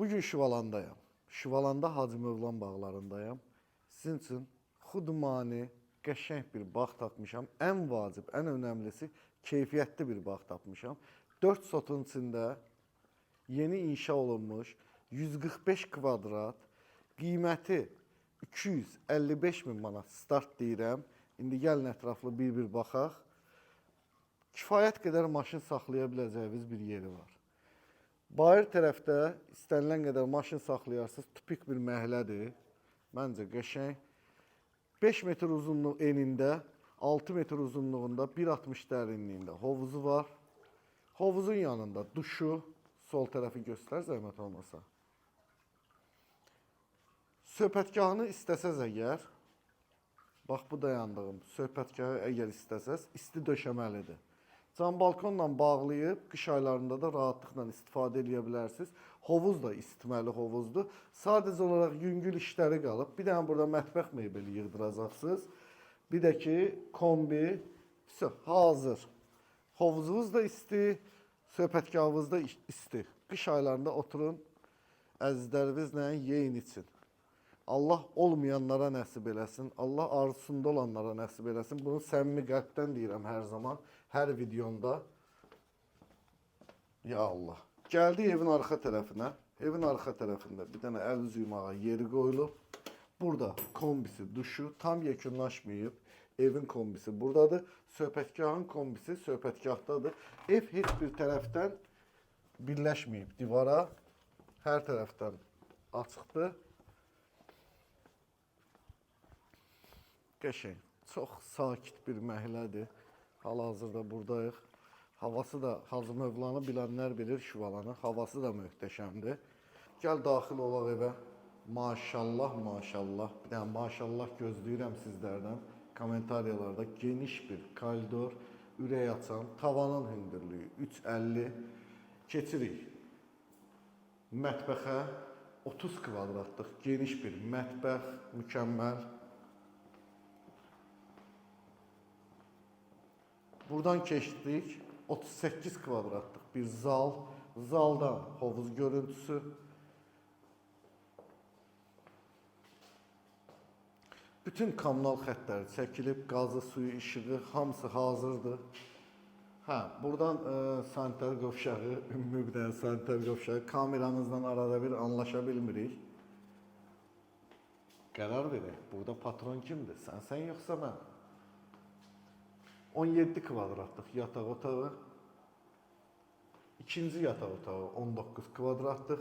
Bugün Şivalandayam. Şivalanda Hacı Mövlam bağlarındayam. Sizin üçün xudmani, qəşəng bir bağ tapmışam. Ən vacib, ən önəmlisi keyfiyyətli bir bağ tapmışam. 4 sotun içində yeni inşa olunmuş 145 kvadrat, qiyməti 255 min manat start deyirəm. İndi gəlin ətraflı bir-bir baxaq. Kifayət qədər maşın saxlaya biləcəyiniz bir yeri var. Bayır tərəfdə istənilən qədər maşın saxlayarsınız. Tupik bir məhəllədir. Məncə qəşəng. 5 metr uzunluq enində, 6 metr uzunluğunda, 1.60 dərinliyində hovuzu var. Hovuzun yanında duşu, sol tərəfi göstər zəhmət olmasa. Söhbətgahını istəsəz əgər, bax bu dayandığım söhbətgahı əgər istəsəz, isti döşəməlidir. Cam balkonla bağlayıb qış aylarında da rahatlıqla istifadə edə bilərsiniz. Hovuz da isitməli hovuzdur. Sadəcə olaraq yüngül işləri qalıb. Bir dənə burada mətbəx mebeli yığdıracaqsınız. Bir də ki kombi, vəsə, hazır. Hovuzunuz da isti, söhbətgahınız da isti. Qış aylarında oturun, əzizlərinizlə yeyin için. Allah olmayanlara nəsib eləsin. Allah arzusunda olanlara nəsib eləsin. Bunu səmimi qəlbdən deyirəm hər zaman, hər videomda. Ya Allah. Gəldik evin arxa tərəfinə. Evin arxa tərəfində bir dənə əl üz yumağa yeri qoyulub. Burada kombisi, duşu tam yekunlaşmayıb. Evin kombisi buradadır. Söhbətgahın kombisi söhbətgahdadır. Ev heç bir tərəfdən birləşməyib divara. Hər tərəfdən açıqdır. Qəşəng, çox sakit bir məhəllədir. Hal-hazırda buradayıq. Havası da Hacı Mövlanı bilənlər bilir Şivalanı. Havası da möhtəşəmdir. Gəl daxil olaq evə. Maşallah, maşallah. Bir dənə maşallah gözləyirəm sizlərdən. Kommentariyalarda geniş bir koridor, ürək açan, tavanın hündürlüyü 3.50. Keçirik mətbəxə. 30 kvadratlıq geniş bir mətbəx, mükəmməl. Buradan keçdik 38 kvadratlıq bir zal. Zaldan hovuz görüntüsü. Bütün kommunal xəttləri çəkilib, qazı, suyu, işığı hamısı hazırdır. Hə, buradan sanitar qovşağı, ümumi bir dənə sanitar qovşağı. Kameramızdan arada bir anlaşa bilmirik. Qərar verək. Burada patron kimdir? Sənsən yoxsa mən? 17 kvadratlıq yataq otağı. İkinci yataq otağı 19 kvadratlıq.